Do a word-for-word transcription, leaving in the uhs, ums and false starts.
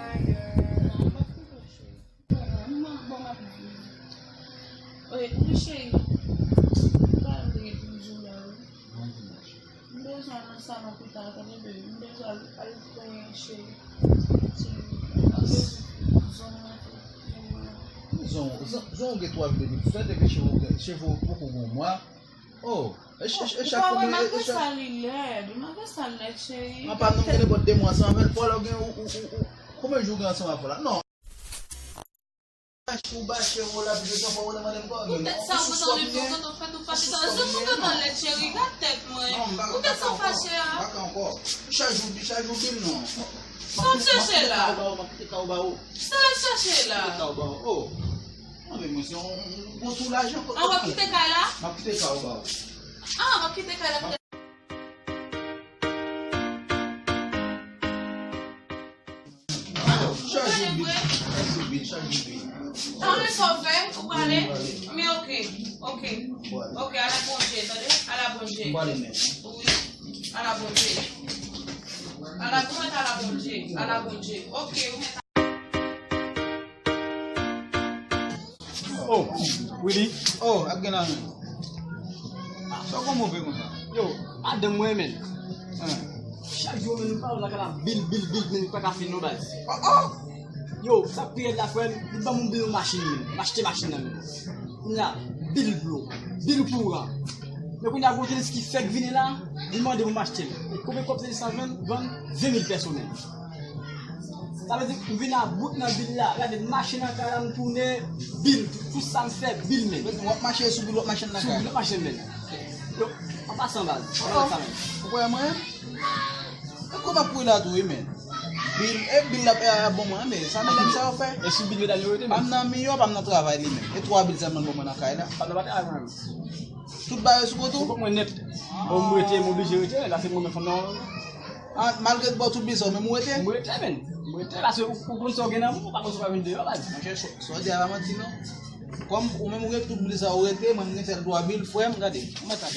Ayè, m ap koute w, cheri. Bon, m ap, bon, m ap di. Oye, wi, cheri. M pa vle di w la, wi. M bezwen al nan salon pita, tande, baby. M bezwen al, al penyen, cheri. Cheri, m ap bezwen zong mwen tou. Zong, zong, zong ou gen twa vle di. Sa te fè cheve w gen, cheve w poko gen yon mwa. Oh, e ch-, e ch-, e chak koumen, e chak. Ou pa wè malgre sa li lèd, malgre sa l lèd, cheri. An pa non, gen nenpòt de mwa san fè, fò lè w gen ou, ou, ou, ou. Konbyen jou w gen ansanm avè l la? Non. Ou bache, ou la, pi de tan fò ou demande m kò. Poutèt sa, ou gentan leve, ou gentan fè tout pati sa. Se pou gentan lèd, cheri, gad tèt mwen. Poutèt sa w fache a? M pa ka ankò. Chak jou, chak jou bil non. Sa w ap chache la? M ap kite ka ou ba ou. Sa w ap chache la? Kite ka ou ba ou. Oh. Non, men mwen se yon, yon gwo soulajan. Ah, w ap kite kay la? M ap kite ka ou ba ou. Ah, w ap kite kay la. Chak jou bil, chak jou bil, chak jou bil. Sa w fè, ou prale? Men oke, oke. Oke, ala Bondye, tande? Ala Bondye. M prale men. Wi. Ala Bondye. Ala, ou mèt ala Bondye. Ala Bondye. Oke, ou mèt. Oh, Willy. Oh, ap gen la men. Sa w gon move konsa? Yo, madanm mwen men. Hein. Chak jou men nou pa wè lakay la bil, bil, bil, men li pa ka fin non baz. Oh, oh. Yo, sa k pi rèd la frè m, li ban m yon bil yon machin men. M achte machin nan men. Kounye a, bil dlo, bil kouran. Men kounye a gon tenis ki fèk vini la, li mande pou m achte l. E konbyen kòb tenis la vann? Vann ven mil pèso men. Sa vle di, m vin a bout nan bil la. Gade, m mache nan kay la, m tounen, bil, tout sa m fè, bil men. W ap mache sou bil, w ap mache nan kay. Sou bil, w ap mache men. Yo, an pasan baz, an pasan men. Ou kwè mwen? E kòb ap kouri la tou, wi men. Bil, e bil la, e a bon mwen, men sa medam sa yo fè. E sou bil medam yo rete men. Pa m nan miyò, pa m nan travay li men. E twa bil sèlman l ban mwen nan kay la. Pa m nan travay mwen. Tout bagay sou kont ou? Sou kont mwen nèt. Bon, m rete, m oblije rete, la se mwen menm fanm nan. Ah, malgre l ba w tout bil sa, ou menm ou rete? M rete, men. M rete, paske ou, ou konn sa w gen nan men w, ou pa konn sa w ka vin deyò, baz. Monchè, sa, sa w di a pa manti, non. Kòm ou menm ou gen tout bil sa, ou rete, mwen, m gen sèl twa bil, frè m, gade. Ou mèt la.